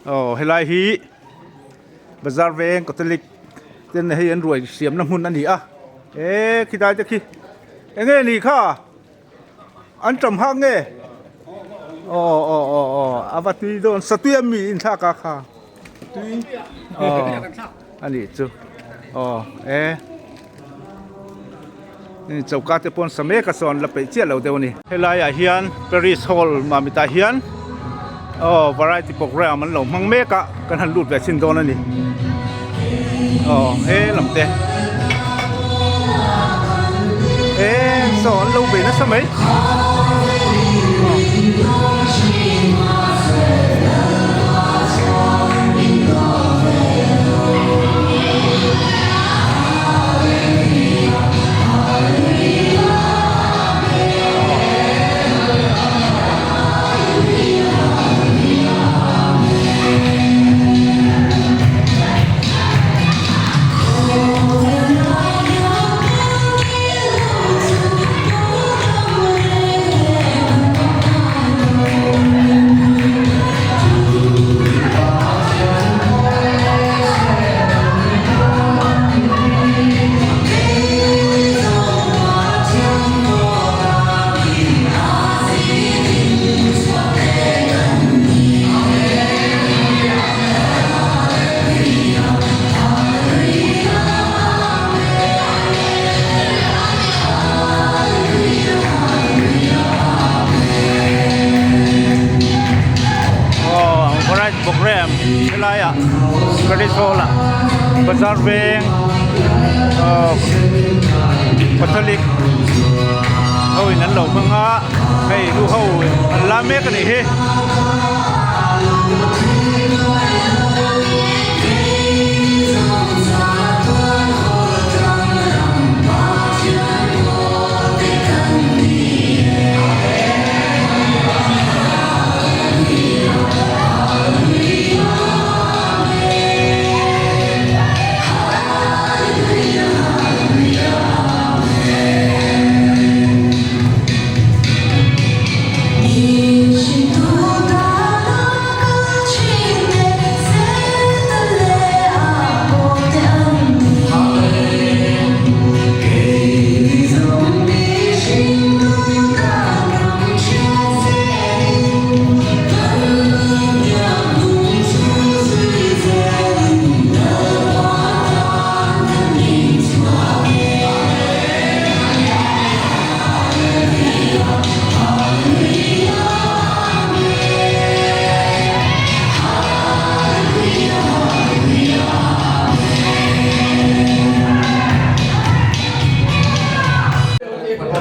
Aw helai hi bazar veng catholic ten hei an ruai siamna hmun a ni a e khilai te khi eng nge ni kha an tam hak nge aw aw aw aw a va tui dawn satui a mi inthlak a kha tui aw a nih chu aw e. Choka te pawn sa mek a sawn la peih chiah lo deuh a ni. Helai ah hian Paris Hall Mamit ah hian aw variety program an lo hmang mek a kan han lut ve chhin dawn a ni aw he lam te e saw an lo bei nasa mai. Program helai ah Paris Hall ah bazar veng Catholic ho in an lo hmang a hei nu ho an la mek a nih hi.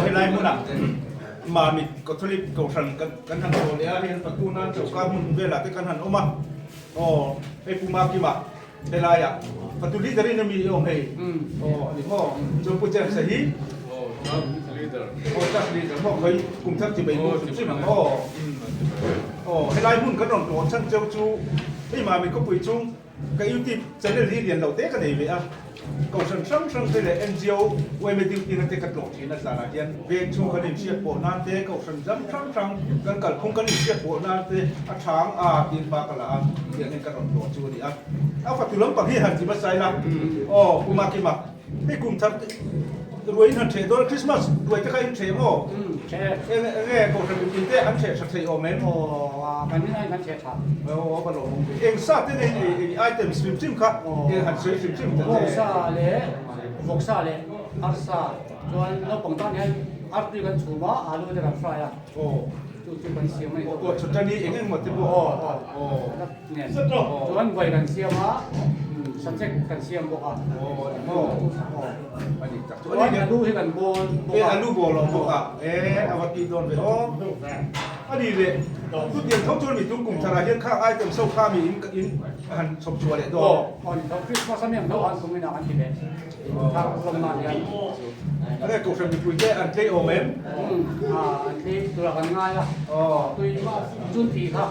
Helai hmunah Mamit Catholic Kohhran kan han chaw leh a, hei an fatu nan choka hmun velah te kan han awm a, aw hei Pu Makima helaiah fatu leader in ami awm hei, aw a ni maw, chuan Pu James a hi aw church leader maw khawi kum thar chi bei bawk hrim hrim ang aw, aw helai hmun kan rawn tlawh chhan cheu chu hei Mamit khawpui chung Ka YouTube channel hi lian lo te ka nei ve a, Kohhran hrang hrang te leh NGO, yma duty na te ka tlawh thin a zanah hian veng chhung kan inhriat pawh nan te, Kohhran lam hrang hrang kan kalphung kan inhriat pawh nan te a thang a tiin hma ka la a, tiang hian ka rawn tlawh chu a ni a. A fatu lampang hi han ti hmasa ila, aw Pu Makima, Hei kum thar te ruai in han ṭheh dawn a, Christmas ruai te kha in ṭheh maw? Ṭheh. Eng enge kohhran mipui te an ṭheh ṭha thei awm em? Aw, kan in aiin an ṭheh ṭha. Aw, va lawm awm ve. Eng sa te nei ei items hrim hrim kha eng han sawi hrim hrim ta che. Vawksa leh vawksa leh arsa chuan naupang tan hian artui kan chhum a, alu te kan fry a. Aw. Chu chu kan siam a ni. Aw, chutani eng eng maw te pawh. Aw, aw. Aw. Nen chuan buai kan siam a, subject kan siam bawk a. Chuan alu hi kan bawl bawk a. Alu bawl awm bawk a, e a va tih dawn ve aw. A ni leh, chutiang tho chuan mi tum kum tharah hian khang item so kha mi in han chhawp chhuah leh dawn. Aw, ni tho Christmas a mi ang deuh an kum inah kan ti leh. Thar rawng nan hian. Enge kohhran mipui te an tlei awm em? An tlei tura kan ngai a. Tui chun tih kha.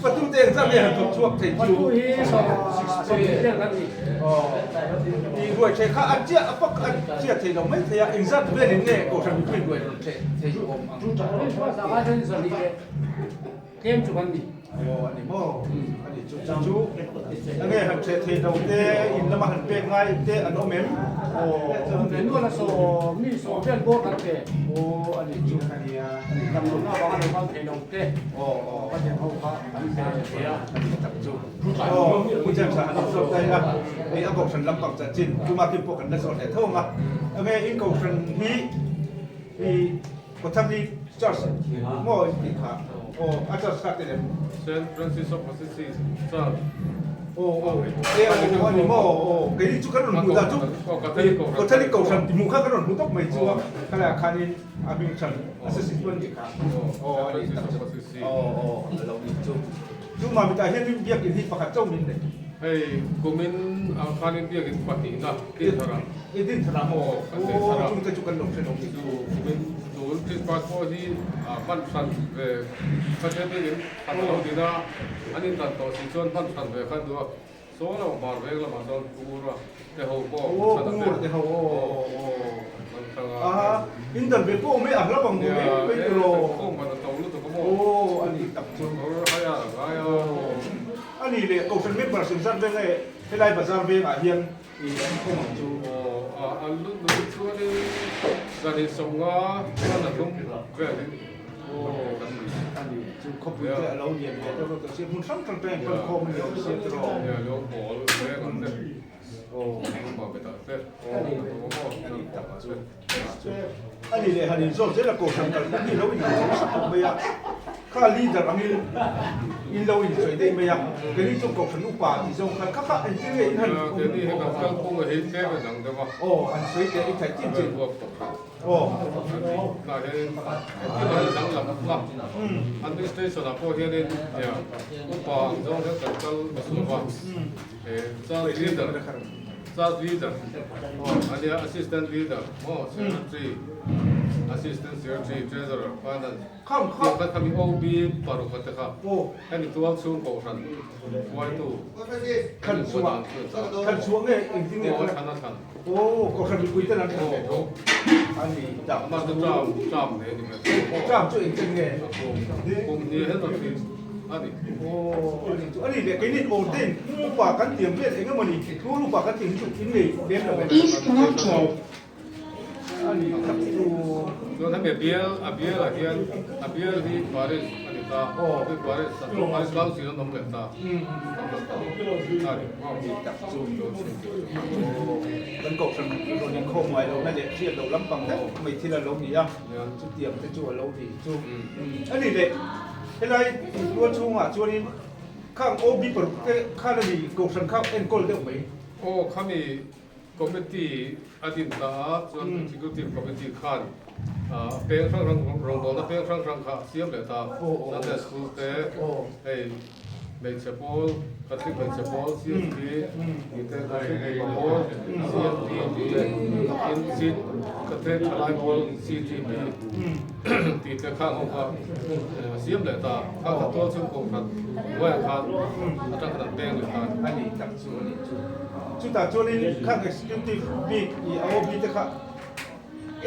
Patu te eng zat nge han thawk chhuak thei chu? Patu hi 70 vel kan ni. I ruai thei kha a chiah a pak a chiah thei lo mai thei a, eng zat velin nge kohhran mipui ruai rawn theh thei awm ang? Tlem chu kan ni. Aw a ni maw? chu chu chu enge han ṭheh thei lo te in lama han pek ngai te an awm em? Aw Awm ve nual a saw mi saw vel bawr kan pe. Aw a nih chu Dam lohna avanga lo kal thei lo te ka den ho kha kan pe ve a. A nih tak chu. Aw Pu James a han zawt daih a, hei a kohhran lampang chanchin tuma kim pawh kan la zawt leh tho ang a. Enge in kohhran hi i Kawthakli Church maw in tih kha? Aw, a church kha te lem. Saint Francis of Assisi Church. Aw, aw, e aw a ni maw? Aw, keini chu kan rawn hmuh dan chu Kawthakli Kohhran ti hmuh kha kan rawn hmu tawp mai chu a, khalaiah khanin a hming hran Assisi chu an nih kha. Aw, a nih tak chu. Aw, aw, a lo nih chu. Chu Mamitah hianin biakinn hi pakhat chauh min nei. Hei kumin ah khanin biakinn pahnihna Dinthar ah. I Dinthar ah maw? Kan Dinthar ah. Aw chungte chu kan lo hre lo ni. Chu kumin tun Christmas pawh hi hman hran ve khatia biakinn khat a lo din a, an indan tawh si chuan hman hran ve khan duh a. Saw lo hmar veng lamah chuan Pungura te ho pawh Aw chhan a Pungura te ho aw aw man hrang a. Aha in dan ve pawh mai a hla bang mai mai tiraw. Nia khawm man a to lutuk a maw. Aw a ni tak chu. Kawr haia a ngai a. Aw a ni leh Kohhran member sin zat veng e helai bazar vengah hian i an khawm ang chu. Aw a an lut lut chuanin zan in 50 chuan a tum vel hi. Aw a ni chu khawpui te a lo lian ve deuh reuh tawh sia hmun hrang hrang tangin pan khawm a ni awm sia tiraw. Nia lung pawl veng ang te aw lung pa betah te aw a ni tak chu a ni leh han inzawt zel a kohhran kal hmun hi lo inhmu nasa khawp mai a kha leader angin in lo insawi daih mai a keini chu kohhran upa tih zawng khan kha kha engtin nge in han Keini hi kan kalphung a hi tlem a dang deuh a aw han sawi teh i theih chin chin. Tah hianin engtin a danglam a, administration ah pawh hianin upa ang zawng hian kan kal lo va, church leader, church leader ania assistant leader maw secretary, assistant secretary, treasurer, finance tih kha khami OB paruk a te kha hemi tual chhung kohhran hruaitu Khan chhuah khan chhuah nge engtin nge thlan a thlan. Aw, Kohhran mipui ten an thlan ve tho a ni tak chu. Tram nei a ni mai. Tram chu engchen nge? Kum hnih hen rawn tih a ni. Aw, a ni chu. A ni leh keini aw ten upa kan tiam vel eng emaw ni? Thur upa kan tiam hi chu in nei lem lo em? Is connected. A ni tak chu. Chuan hemi a bial, a bial ah hian a bial hi Paris a ni ta. Aw. Paris, Paris Council an awm leh ta. Kan kohhran rawn inkhawm ngai lohna leh hriat loh lampang deuh mai thil a lo ni a, chutiang te chu a lo ni chu. A ni leh, helai tual chhungah chuanin khang OB paruk te khan a ni kohhran kha enkawl deuh mai. Aw, khami Committee a din ta a, chuan Executive Committee khan a peng hrang hrang rawngbawlna peng hrang hrang kha a siam leh ta. Sunday School te, hei hmeichhe pawl, Catholic hmeichhe pawl, CFP tih te, Catholic mipa pawl, CFP tih te, tin Chin Catholic thalai pawl, CTP tih te khang ho kha a siam leh ta. Kha kha tual chhung kohhran hnuaiah khan atang khan an peng leh ta a ni tak chu a ni chu. Chutah chuanin khang executive bik i a OB te kha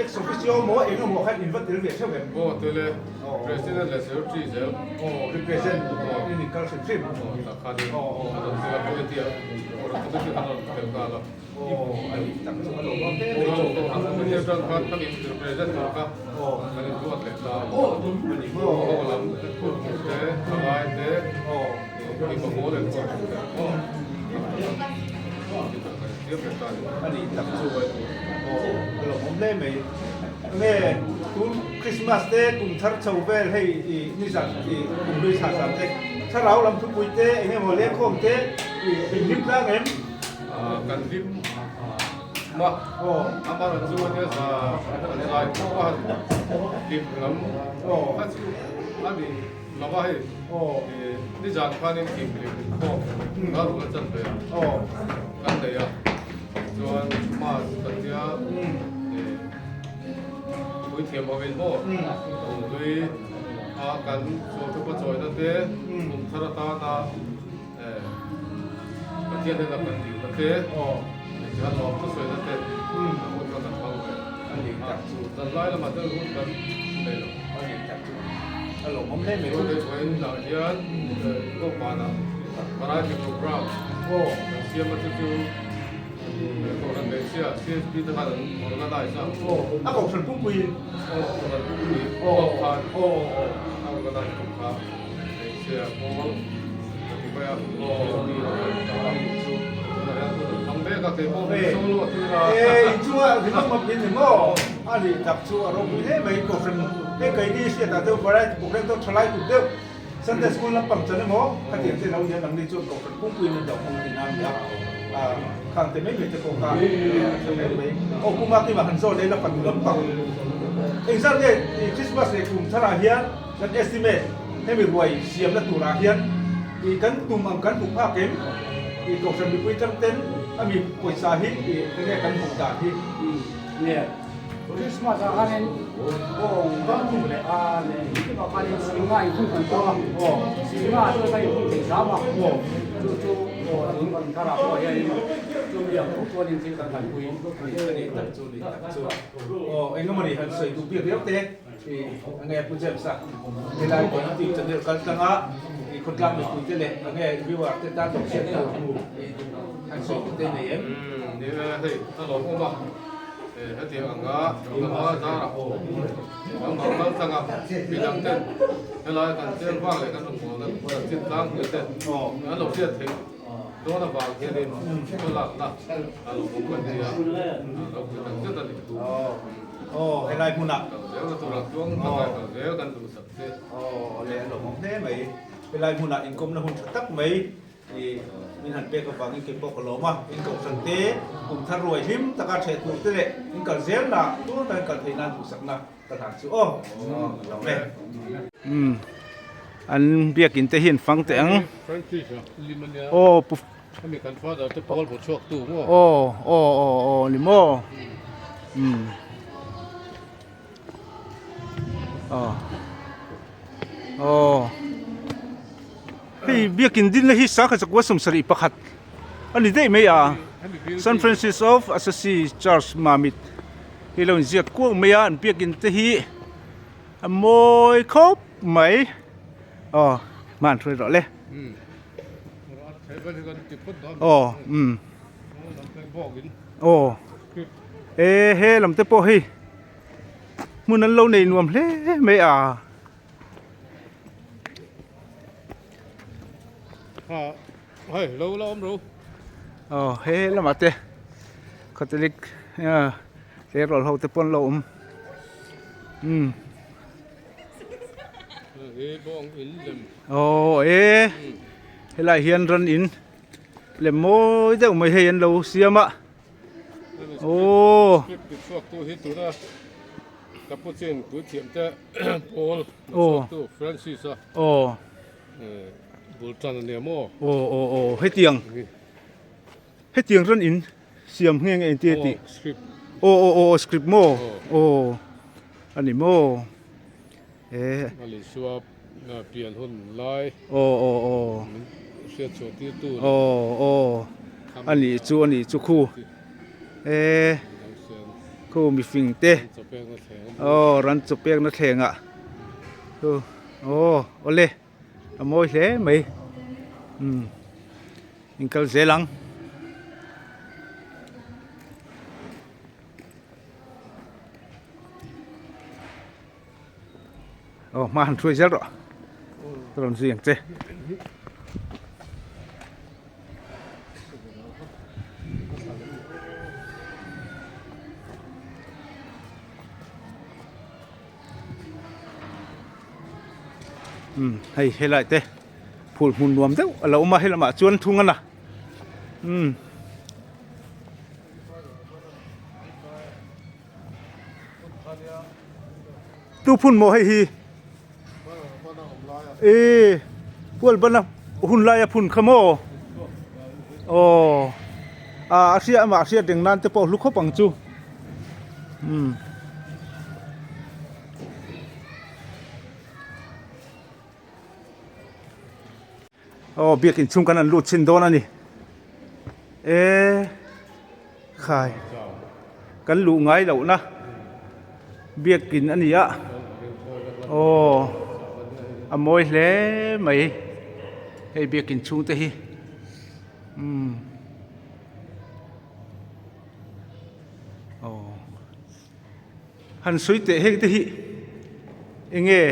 ex officio maw eng emaw khan in va tel ve theuh em? Aw tel e, President leh Secretary zel. Aw represent in in kal hrim hrim. Aw tak khan in a rawn tel a committee ah aw rawn committee khan a rawn tel nghal a. Aw a nih tak chu a lo awm hle mai chu. Aw committee atang khan kan in represent tur kha kan in ruat leh ta. A ni maw? Aw lam te, thalai te, mipa pawl leh kawr te. A nih tak chu aw a lo awm hle mai. Nge tun Christmas te kum thar chho vel hei i nizan i kum hlui thla zan te thlarau lam thupui te eng emaw lengkhawm te i inhlim tlang em? Kan hlim ma amaherawhchu chu ania za zai pawh a han hlim lam kha chu a ni lo a hei. Nizan khanin thimhlim inkhawm ralrul a chan ve a, kan nei a, chuan Mass kan tia puithiam hovin maw Lunghlui a kan sualthupa chawina te kum thar atana Pathian hnena kan dilna te tihian lawm thusawina te hun kha kan hmang ve a, zanlai lamah chuan hun kan nei lo. A lawmawm hle mai. Chuan hei vawiin ah hian Gopanah. Variety Program kan siam a chu chu Kohhran Hmeichhia CHP te khan an organize a. A Kohhran pumpuiin. Aw, Kohhran pumpui huap khan a organize tum kha hmeichhia pawl ka ti mai a, CHP ho khan ta a. Tunah hian hun an hmang mek a, kei pawh min solo a tir a. E, inchunga ringawt mawp hi ni maw? A nih tak chu a ropui hle mai Kohhran he keini hriatah deuh variety program deuh thalai kut deuh. Sunday school lampang chan emaw khatiang te lo nia nangni chuan kohhran pumpuiin an do hmang tih nan nia khang te mai mai te pawh kha a tha hle mai. Aw Pu Makima han zawh leh la fanu lampang engzat nge i Christmas leh kum tharah hian kan estimate hemi ruai siamna turah hian i kan tum ang kan hmu phak em i kohhran mipui tang ten ami pawisa hi i enge kan hmuh dan hi. Nge. Christmas ah khanin bawng bang leh a leh engkim ah khanin singa inkhung kan tuah a, singa ah chuan kan inkhung thei zam a, chu chu tun kan thar ah pawh hianin chu mi ang tho chuanin thil kan kalpui a ni. A ni tak chu, ni tak chu. Aw engemawni han sawi duh bik riau te i enge Pu James a helai YouTube channel kal tlanga i khawtlang mipui te leh enge viewer te tan lo hriat tur i han sawi duh te nei em? Ni e, hei a lawmawm a. Hetiang anga tlangval zarah tlangval kal tlanga midang ten helai kan cheng vang leh kan rawngbawlna kan chin tlangpui te an lo hriat theih dawn avang hianin hmalakna a lo awm kan nia a lo pui tak zet a ni. Aw helai hmunah kal zelna tura tluang taka kal zel kan duhsak che. Aw le a lawmawm hle mai. Helai hmunah inkawmna hun tha tak mai I min han pek avangin kei pawh ka lawm a, in kohhran te kum thar ruai hlim taka ṭheh tur te leh in kal zel na tur taka in kal theih nan duhsakna ka hlan chu aw ka lawm e. Umm an biakin te hi an fang teh ang. Francis a lim a nia. Aw pu. Hemi kan father te pawl bu chhuak tu maw. Aw aw aw aw ni maw. Umm aw aw. Hei biakin dinna hi sakha chakua 71 a ni daih mai a, San Francis of Assisi Church Mamit hi lo inziak kuau mai a, an biakin te hi a mawi khawp mai aw hman hruai rawh le aw umm aw e he lam te pawh hei hmun an lo nei nuam hle mai a. Hei lo la awm ro. Aw he lamah te Catholic tleirawl ho te pawh an lo awm umm. He bawng in lem. Aw e helai hian ran in lem mawi deuh mai hei an lo siam a. Aw. Script chhuak tu hi tuna Capuchin puithiam te Paul chhuak tu Francis a. Aw. Bul tan a nia maw? Aw aw aw hetiang hetiang ran in siam nge nge inti tih. Script. Aw aw aw script maw? Aw a ni maw? E. Alisua pian hun lai. Aw aw aw. Hriat chhuah tir tu. Aw aw a nih chu a nih chu khu. E khu mifing te. Aw ran chaw pekna thlengah khu aw awle a mawi hle mai umm inkal zel ang. Aw hma han hruai zel rawh ka rawn zui ang che. Umm hei helai te phul hmun nuam deuh a lo awm a he lamah chuan thung a na umm. Tu phun maw hei hi e pual bana hun laia phun kha maw aw a a hria amah a hriat reng nan te pawh hlu khawp ang chu umm. Aw biakin chhung kan an lut chhin dawn a ni e khai kan luh ngai loh na biakin a ni a aw a mawi hle mai. Hei biakin chhung te hi umm aw han sawi teh heng te hi eng nge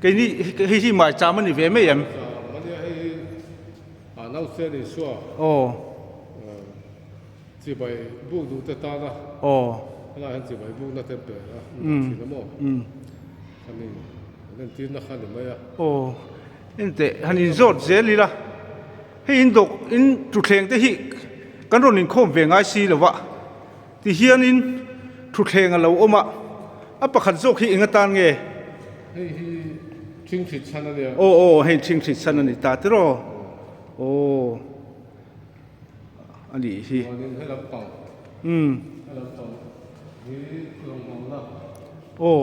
keini hei hi maicham a ni ve mai em? Aw. Chibai buk duh te tana helaiah hian chibai bukna te pe a ni thin a maw? Khami an entirna kha a ni mai a. Aw, enteh han inzawt zel ila, hei in dawk in thutthleng te hi kan rawn inkhawm ve ngai si lo va, tihianin thutthleng a lo awm a, a pakhat zawk hi eng atan nge? Hei hi thingthit chhan a nia. Aw aw, hei thingthit chhan a ni ta tiraw? Aw. A nih hi. Aw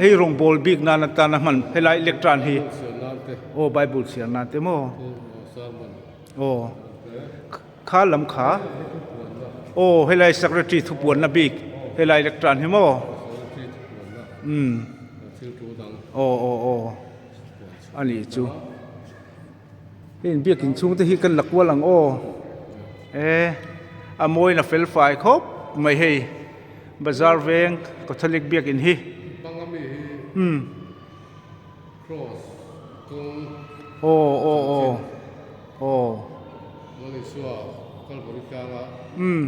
hei rawngbawl bik nan atana hman helai lectern hi aw bible chhiar nan te maw aw kha lam kha aw helai secretary thupuanna bik helai lectern hi maw umm aw aw aw a nih chu. Hei biakin chhung te hi kan la kual ang aw e a mawiin a fel fai khawp mai hei bazar veng catholic biakin hi umm aw aw aw aw umm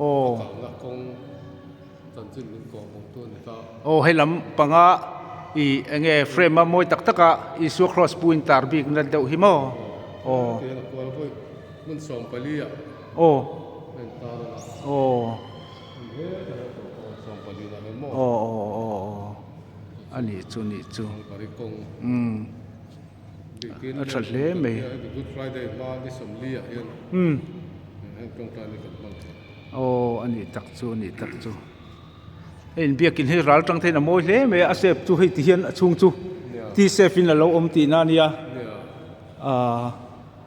aw Aw hei lam panga ih eng nge frame a mawi tak tak a Isua cross pu in tar bik na deuh hi maw aw aw aw aw aw aw a nih chu nih chu umm a tha hle mai umm. Aw a nih tak chu a nih tak chu hei biakin hi ral tang theiin a mawi hle mai a a shape chu hei ti hian a chhung chu t shape in a lo awm tihna a nia ahh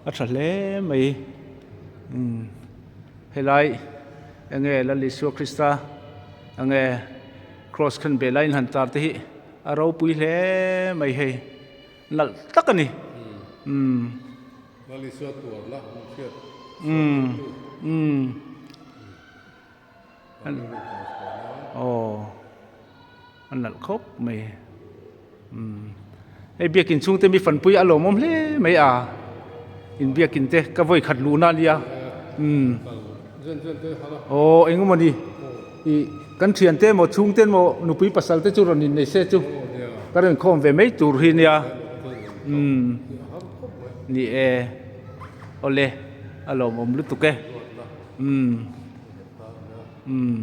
a tha hle mai umm helai eng nge Lal Isua Krista eng nge cross khan beh laiin han tar te hi a ropui hle mai hei nalh tak a ni umm. Lal Isua tuarna an hriat Umm umm aw a nalh khawp mai umm hei biakin chhungte mi fanpui a lawmawm hle mai a in biakin te ka vawi khat luhna a nia umm aw eng emaw ni ih kan thiante emaw chhungte emaw nupui pasal te chu rawn innei se chu ka rawn khawm ve mai tur hi nia umm. Ni e, awle a lawmawm lutuk e. Umm. Umm.